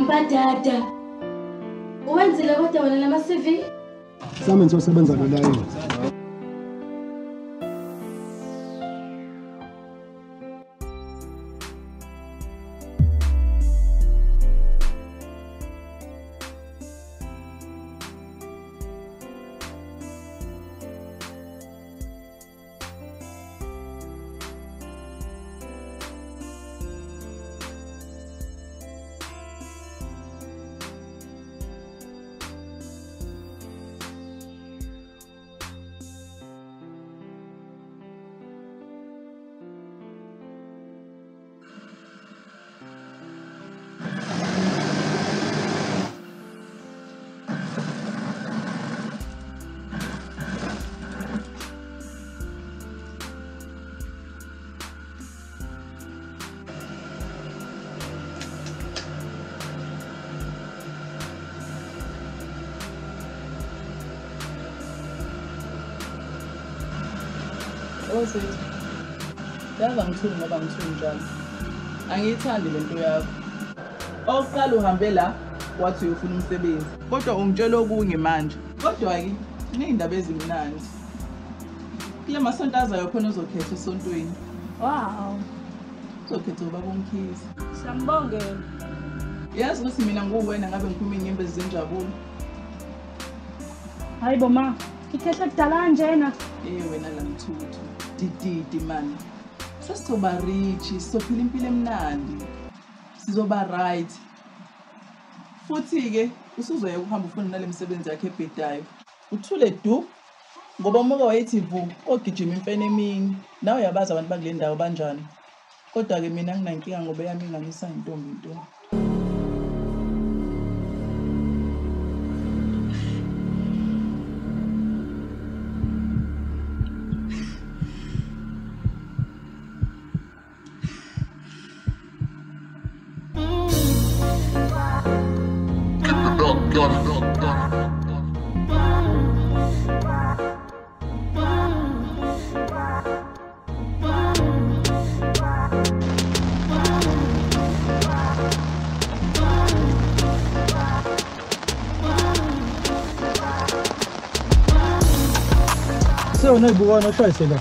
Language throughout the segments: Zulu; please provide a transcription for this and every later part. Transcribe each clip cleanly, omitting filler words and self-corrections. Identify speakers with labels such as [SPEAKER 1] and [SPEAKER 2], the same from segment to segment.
[SPEAKER 1] Mbadada. Uwenzile kodwa wena lama CV?
[SPEAKER 2] Sami ngizosebenza nolayini.
[SPEAKER 3] Yazi angithuli ngoba ngithuli njalo. Angiyithandi lento yakho. Oqala uhambe la wathi uyofuna umsebenzi. Kodwa ungitshela okunye manje. Kodwa-ke kuney'ndaba ezimnandi. Kule masonto azayo khona uzokhetha esontweni.
[SPEAKER 4] Wow.
[SPEAKER 3] Uzokhetha ubaba uMkhize.
[SPEAKER 4] Siyambongela.
[SPEAKER 3] Yazi ukuthi mina nguwena ngabe ngiphuma iy'nyembezi zenjabulo.
[SPEAKER 4] Hayi bo ma, ikhehla kudala kanjena.
[SPEAKER 3] Eh wena la mthuthu. Didi man. Sesizoba rich, sizophila impilo emnandi. Sizoba right. Futhi-ke usuzoyeka ukuhamba ufuna nale misebenzi yakhe ebhedayo. Uthule du ngoba umuka wayethi vu ogijima imfene emini. Nawe uyabazi abantu bakule ndawo banjani. Kodwa-ke mina nginankinga ngoba eyami ingane isayintombi nto.
[SPEAKER 2] Sewona ibukwana ushayise la.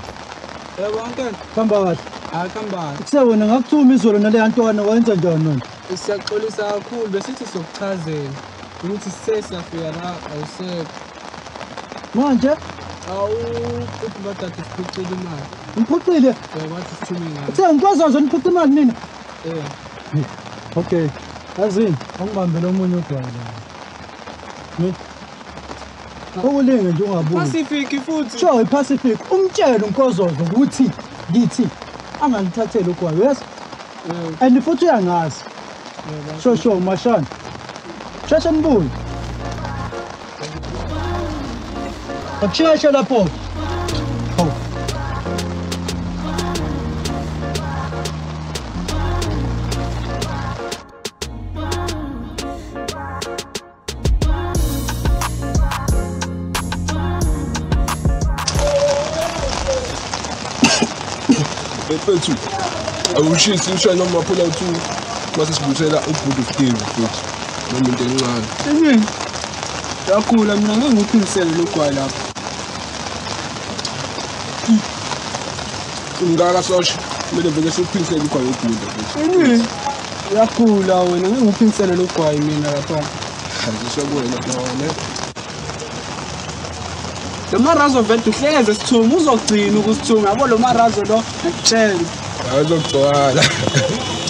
[SPEAKER 5] Yebo uncle.
[SPEAKER 2] Hamba kahle.
[SPEAKER 5] Hayi hamba kahle.
[SPEAKER 2] Sewona ngakuthuma izolo nale ntwana wayenza njani manje?
[SPEAKER 5] Siyaxolisa kakhulu besithi sokuchazela ukuthi sesiyafika la awusekho.
[SPEAKER 2] Manje?
[SPEAKER 5] Awu uthi badade siphucile imali.
[SPEAKER 2] Niphucile?
[SPEAKER 5] Yebo bathi sithume ngayo.
[SPEAKER 2] Uthe ngikwazi niphuce imali nina?
[SPEAKER 5] Eh.
[SPEAKER 2] Okay. Yazini, angibambele omunye ugwayi la. Ne? Ukulinge nje ungabuyi.
[SPEAKER 5] Pacific futhi.
[SPEAKER 2] Sure, iPacific. Umtshele uNkozozo ukuthi ngithi angangithatheli ugwayi, yes? And futhi uyangazi. Sure sure mashana. Sheshe nibuye. Akusheshe lapho. Hawu.
[SPEAKER 6] Mfethu, awushisi ushaye noma maphula u2 mase sibuyisela ubhudu Steve futhi noma into encane.
[SPEAKER 5] Yini? Yakhula mina ngeke ngikuphilisele logwayi lapha.
[SPEAKER 6] Ungaka sosha kumele vele siphilisele ugwayi ubhudu futhi.
[SPEAKER 5] Yini? Yakhula wena ngeke ngikuphilisele logwayi mina lapha.
[SPEAKER 6] Azishakuwena nona.
[SPEAKER 5] Lo marazo vele uhleze sithunga uzogcina ukusithunga yabo lo marazo lo ngikutshela.
[SPEAKER 6] Awuzogcwala.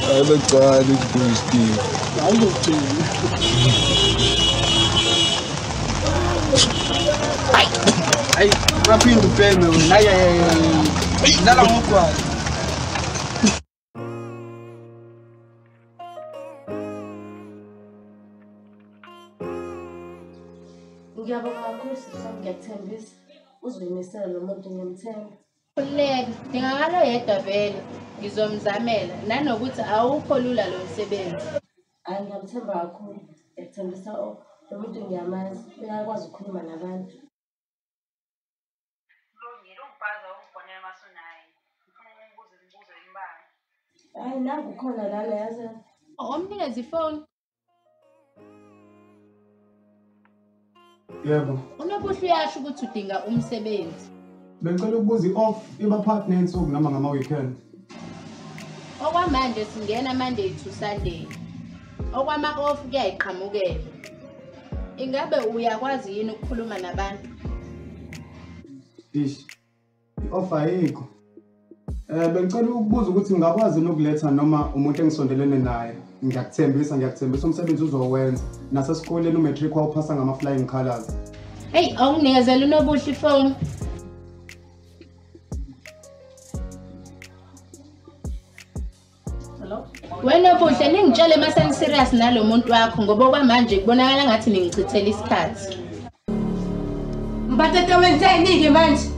[SPEAKER 6] Awuzogcwala ubhudu Steve.
[SPEAKER 5] Awuzogcina. Ay, ungaphinde ubheme wena. Ay ay ay. Dlala ngogwayi.
[SPEAKER 1] Ngiyabonga kakhulu sisi wami, ngiyakuthembisa uzoyimisela lo muntu ngiyamthemba.
[SPEAKER 7] Khululeka, dingakalo yedwa vele ngizomzamela nanokuthi awukho lula lo msebenzi.
[SPEAKER 1] Hayi ngiyamthemba kakhulu, ngiyakuthembisa lo muntu ngiyamazi, uyakwazi ukukhuluma nabantu.
[SPEAKER 8] Kulungile ungibhaza ungifonela masunaye. Ngifuna ukubuza imibuzo embalwa.
[SPEAKER 1] Hayi nangu khona lana yazi.
[SPEAKER 7] Omnikeze ifoni.
[SPEAKER 9] Yebo.
[SPEAKER 7] Unobuhle uyasho ukuthi udinga umsebenzi.
[SPEAKER 9] Bengicela ukubuza i-off iba phakathi nensuku noma ngama-weekend.
[SPEAKER 7] Okwamanje singena Monday to Sunday. Okwama-off kuyayiqhamukela. Ingabe uyakwazi yini ukukhuluma nabantu?
[SPEAKER 9] Ish. I-off ayikho. Bengicela ukubuza ukuthi ngingakwazi ukuletha noma umuntu engisondelene naye. Ngiyakuthembisa umsebenzi uzowenza. Nasesikoleni umatric wawuphasa ngama-flying colours.
[SPEAKER 7] Hey, awunginikezela uNobuhle ifoni. Wena Nobuhle, ningitshele mase ni-serious nalo muntu wakho ngoba okwamanje kubonakala ngathi ningichithela isikhathi.
[SPEAKER 1] Mbatata wenzeni-ke manje?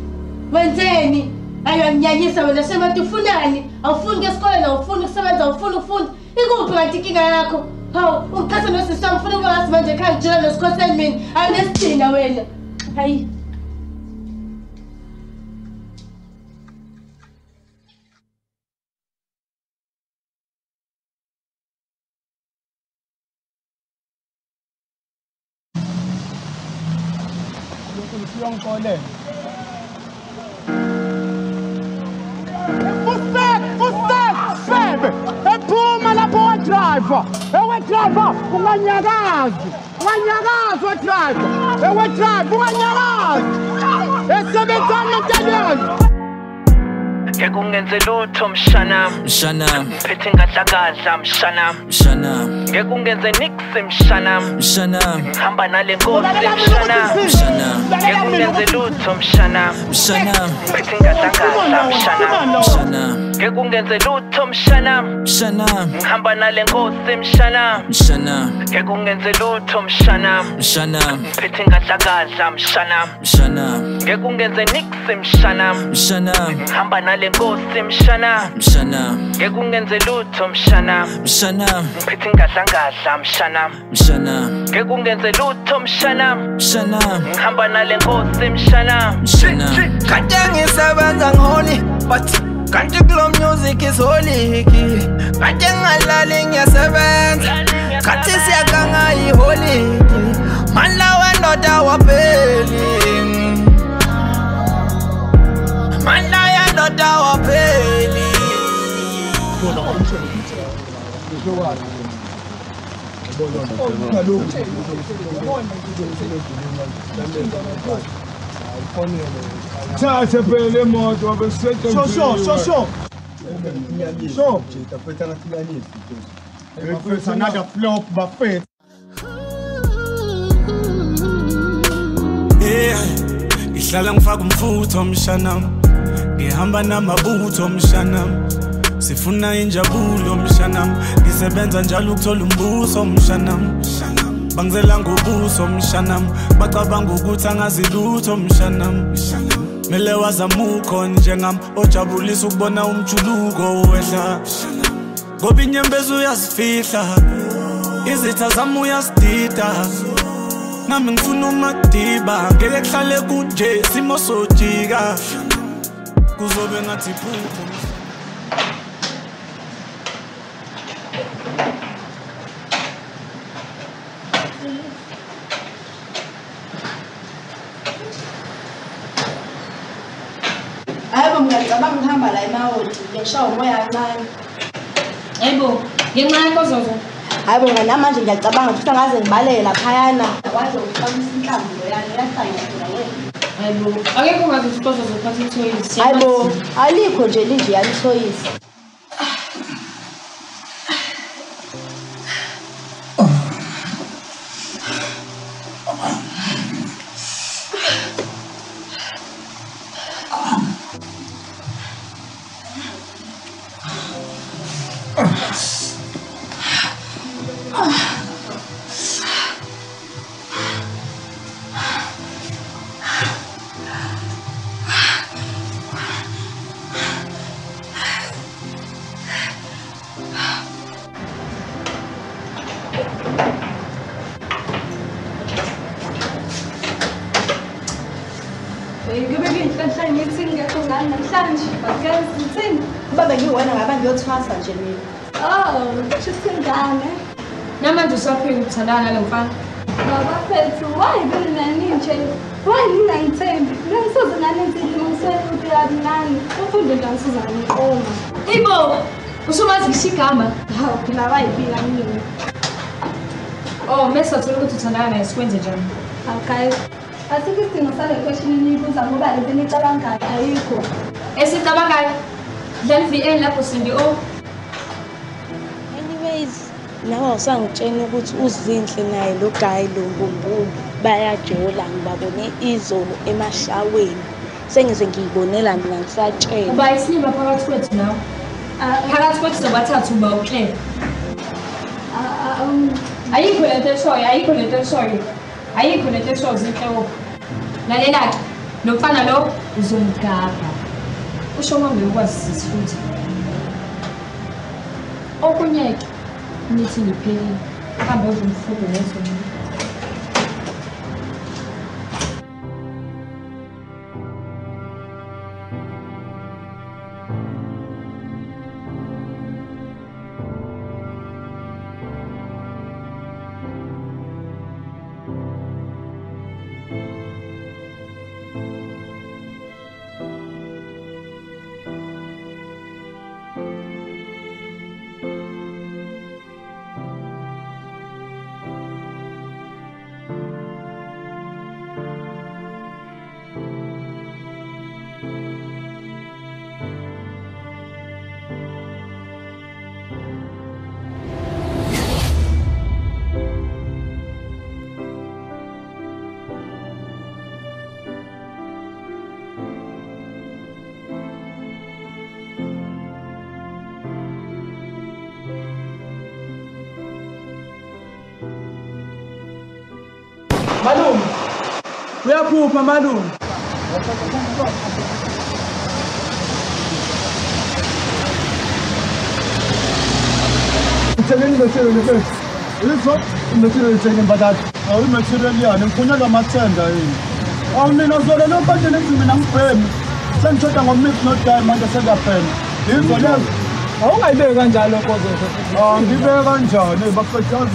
[SPEAKER 1] Wenzeni? Ayo nginyanyisa wena shemati ufunani? Awufuni kuya esikoleni, awufuni ukusebenza, awufuni ukufunda. Ikuphi kanti inkinga yakho? Hawu, ungiqhatha nosisi wami, ufuna ukuba ngathi manje ekhaya ngijula nosikhoseni mina. Awunesidina wena. Hayi.
[SPEAKER 2] Fusek, ephuma lapho we-driver, ewe-driver, unganyakazi, we-driver, ewe-driver, unganyakazi, esebenzani mentaliyani.
[SPEAKER 10] Ngeke ungenze lutho mshanami, mshanami, ngiphethe ngadlagadla mshanami, mshanami, ngeke ungenze nix mshanami, mshanami, ngihamba nale nkosi mshanami, mshanami, ngeke ungenze lutho mshanami, mshanami, ngiphethe ngadlagadla mshanami, mshanami, ngeke ungenze lutho mshanami, mshanami, ngihamba nale nkosi mshanami, mshanami, ngeke ungenze lutho mshanami, mshanami, ngiphethe ngadlagadla mshanami, mshanami, ngeke ungenze nix mshanami, mshanami, ngihamba nale nkosi mshana, mshana, ngeke ungenze lutho mshana, mshana, ngiphethe ngadlangadla mshana, mshana, ngeke ungenze lutho mshana, mshana, ngihamba nale nkosi mshana, mshana.
[SPEAKER 11] Kanti ngisebenza ngiholi but kanti kulo music is holy. Kanti ngalali ngiyasebenza kanti siyakanga iholi. Mandla wendoda wapheli, mandla yendoda wapheli.
[SPEAKER 6] Thathe phela imoto wabe
[SPEAKER 2] Sho sho sho. Sho. It's another flop bafethu.
[SPEAKER 12] Yeah, ngihlala ngifaka umfutho mshanami, ngihamba namabutho mshanami, sifuna injabulo mshanami, ngisebenza njalo ukuthola umbuso mshanami, bangizela ngobuso mshanami, bacabanga ukuthi angazi lutho mshanami, mele wazamukho njengami, ojabulisa ukubona umjuluko wehla, ngoba inyembezi uyazifihla, izitha zami uyazidida. Nami ngifuna umadiba, ngeke kuhlale kunje, simo sojika, kuzobe ngathi iphupho.
[SPEAKER 13] Hayibo mngani, cabanga ukuhamba la emawoti, ngiyashaya umoya kancane.
[SPEAKER 4] Hayibo, ngenxa yakho Zozo.
[SPEAKER 13] Hayibo mngani, namanje ngiyacabanga ukuthi angaze ngibaleke laphayana. Waze uqhamisa inhlamvu loyana, uyahlanya phela wena.
[SPEAKER 4] Hayibo, akekho ngazi ukuthi Zozo uphatha ithoyisi.
[SPEAKER 13] Hayibo, alikho nje linjeyana ithoyisi. Baba ngiwena ngaba ngiyothwasa nje mina.
[SPEAKER 4] Oh, shuthi ngane. Namanje usaphila ukuthandana nalo mfana.
[SPEAKER 14] Baba fethu, why mina ninje? Why ningangithembi? Mina ngisoze nganenza ilima ngiswele ukuthi kabi nani. Umfundo nje angisuza ngiqoma.
[SPEAKER 4] Ibo, usumazi ngisho igama.
[SPEAKER 14] Hawu phela bayibika mina.
[SPEAKER 4] Oh, mese uthola ukuthi uthandana naye sikwenze njani?
[SPEAKER 14] Okay. Asikho isidingo sale question eniyibuza ngoba lento enicabangayo ayikho.
[SPEAKER 4] Esicabangayo. Dlala VN lapho Cindy O.
[SPEAKER 15] Anyways, nawe awusangitshena ukuthi uZinhle naye lo guy lo mbumbulu bayajola ngibabone izolo emashaweni. Sengize ngiyibonela mina ngisatshela.
[SPEAKER 4] Uba isilima phakathi kwethu nawe. Phakathi kwethu sobathathu uba uCleve. Ayikho lento eshoyo, ayikho lento eshoyo. Ayikho lento eshoyo Zinhle. Lalela-ke, lo mfana lo uzomgabha. Usho uma ngeke sisi futhi. Okunye-ke nithi ngiphelile. Hambe udle umfudo lezo.
[SPEAKER 2] Malume, uyaphupha malume. Ngitheleni material mfethu. Izwa material ithenge mbathathu. Awu material yani ngifuna lamathenda yini. Awu mina zolo lo manje nithi mina ngibhemi. Sengishoda ngomix not die manje sengiyabhema. Izwa lezo. Awungayibeki kanjalo Nkozozo. Ah ngibeke kanjani bafethu.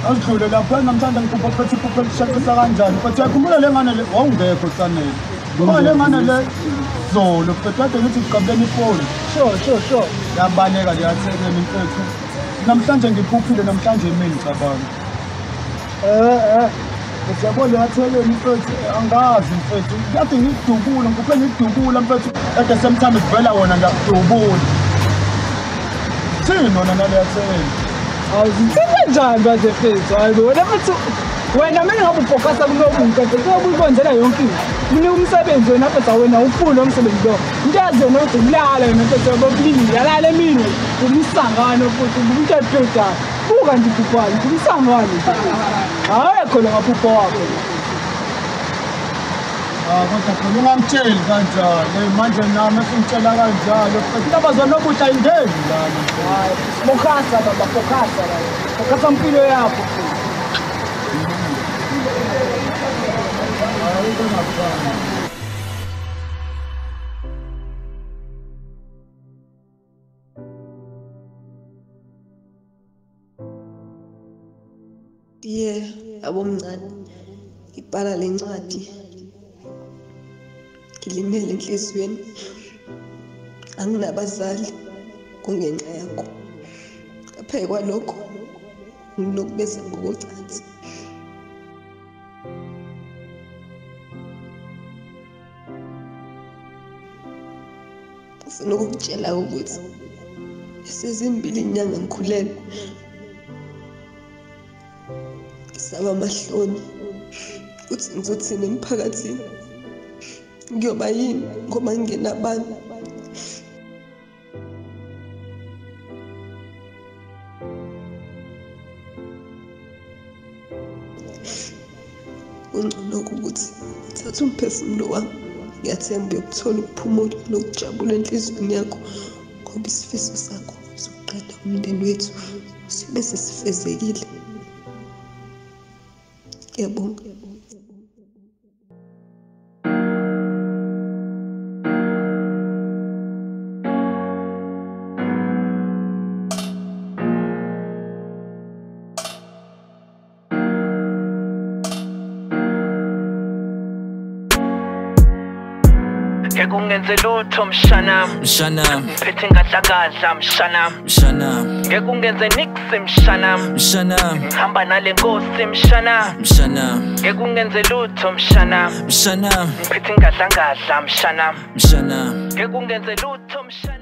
[SPEAKER 2] Angidlule lapha namhlanje ngiphupha phethe iphupha elishaqisa kanjani but uyakhumbula le ngane le wawungekho Sanele. Ngoba le ngane le zolo mfethu kade ngithi ngiqabuleni ifoni. Sure. Yabaleka leyathekeni mfethu. Namhlanje ngiphuphile namhlanje emini cabanga. Ngiyabona leyathekeni mfethu angazi mfethu. Kade ngidubula ngiphuphe ngidubula mfethu at the same time kuvela wona ngiyadubula. Thini wona naleyathekeni?
[SPEAKER 5] Awuzithini kanjani manje mfethu? Hayi wena mfethu wena mina ngabe ufocus kulobu mfethu kuyobuyikwenzela yonke into. Unika umsebenzi wena mfethu wena ufuna umsebenzi lo. Into yazi wena uthi ulala wena mfethu bobulili yalala emini umsangano futhi umuntu ephetha. Buka nje iphuphani umsangano. Hayi khona ngaphupho wakho.
[SPEAKER 2] Ah kodwa khona ungamtsheli kanjalo manje nami sengitshela kanjalo indaba zonobuhle ayingeni lana.
[SPEAKER 5] Hayi focus baba focus baba. Focus impilo yakho.
[SPEAKER 16] Yeah, abomncane ngibhala lencwadi ngilimele enhliziyweni anginabazali kungenxa yakho. Ngaphezu kwalokho nginokubeza ngokocansi. Ngifuna ukukutshela ukuthi sezimbili inyanga ngikhulelwe. Ngisaba amahloni ukuthi ngizothini emphakathini. Ngiyoba yini ngoba ngingenabantu. Kungcono ukuthi uthathe umphefumulo wami. Ngiyathemba uyokuthola ukuphumula nokujabula enhliziyweni yakho ngoba isifiso sakho sokuqeda umndeni wethu sibe sesifezekile. Ngiyabonga.
[SPEAKER 10] Ngeke ungenze lutho mshanami,
[SPEAKER 17] mshanami.
[SPEAKER 10] Ngiphethe ngadlagadla mshanami,
[SPEAKER 17] mshanami.
[SPEAKER 10] Ngeke ungenze nix mshanami,
[SPEAKER 17] mshanami.
[SPEAKER 10] Ngihamba nale nkosi mshanami,
[SPEAKER 17] mshanami.
[SPEAKER 10] Ngeke ungenze lutho mshanami,
[SPEAKER 17] mshanami.
[SPEAKER 10] Ngiphethe ngadlangadla mshanami,
[SPEAKER 17] mshanami.
[SPEAKER 10] Ngeke ungenze lutho mshanami.